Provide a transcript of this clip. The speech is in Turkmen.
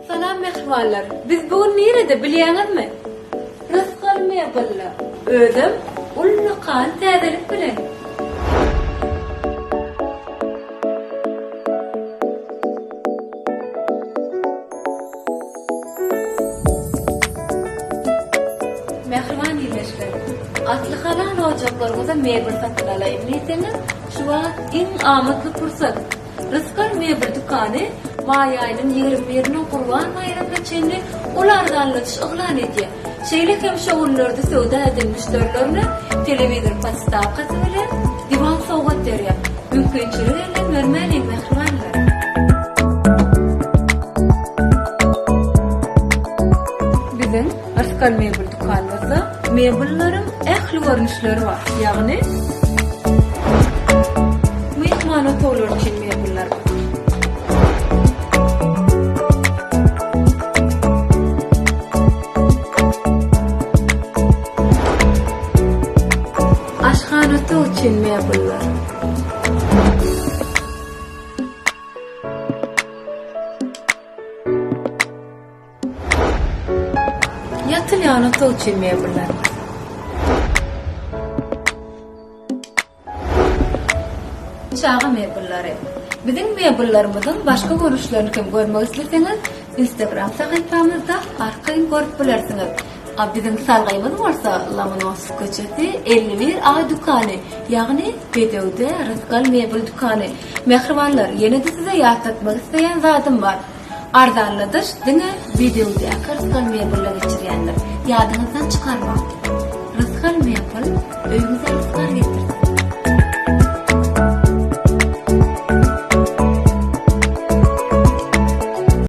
Salam mähribanlar! Biz bu gün nirede bilýäňizmi? Rysgal mebelde. Özem ullakan täzelik bilen. Mähriban ildeşler! Asly halal ojaklaryňyza mebel satyn alaýyn diýseňiz, şu wagt iň amatly pursat. Rysgal mebel dükany maý aýynyň ýigrimi birine Gurban baýramyna çenli uly arzanladyş yglan edýär. Şeýle hem şo günlerde söwda eden müşderilerine telewizor podstawkasy bilen diwan sowgat berýär. Mümkinçiligi elden bermäliň mähribanlar! Biziň Rysgal mebel dükanymyzda mebelleriň ähli görnüşleri bar, ýagny. Myhman otaglary üçin mebeller. Aşhana otag üçin mebeller. Ýatylýan otag üçin mebeller. Çaga mebelleri. Biziň mebellerimiziň başga görnüşlerini hem görmek isleseňiz, Instagram sahypamyzda arkaýyn görüp bilersiňiz. A biziň salgymyz bolsa Lomonosow köçesi, 51 A dükany, ýagny Bedewde Rysgal mebel dükany. Mähribanlar, ýene-de size ýatlatmak isleýän zadym bar. Arzanladyş diňe Bedewdäki Rysgal mebelde geçirýändir. Ýadyňyzdan çykarmaň. Rysgal mebel öýüňize rysgal getirsin.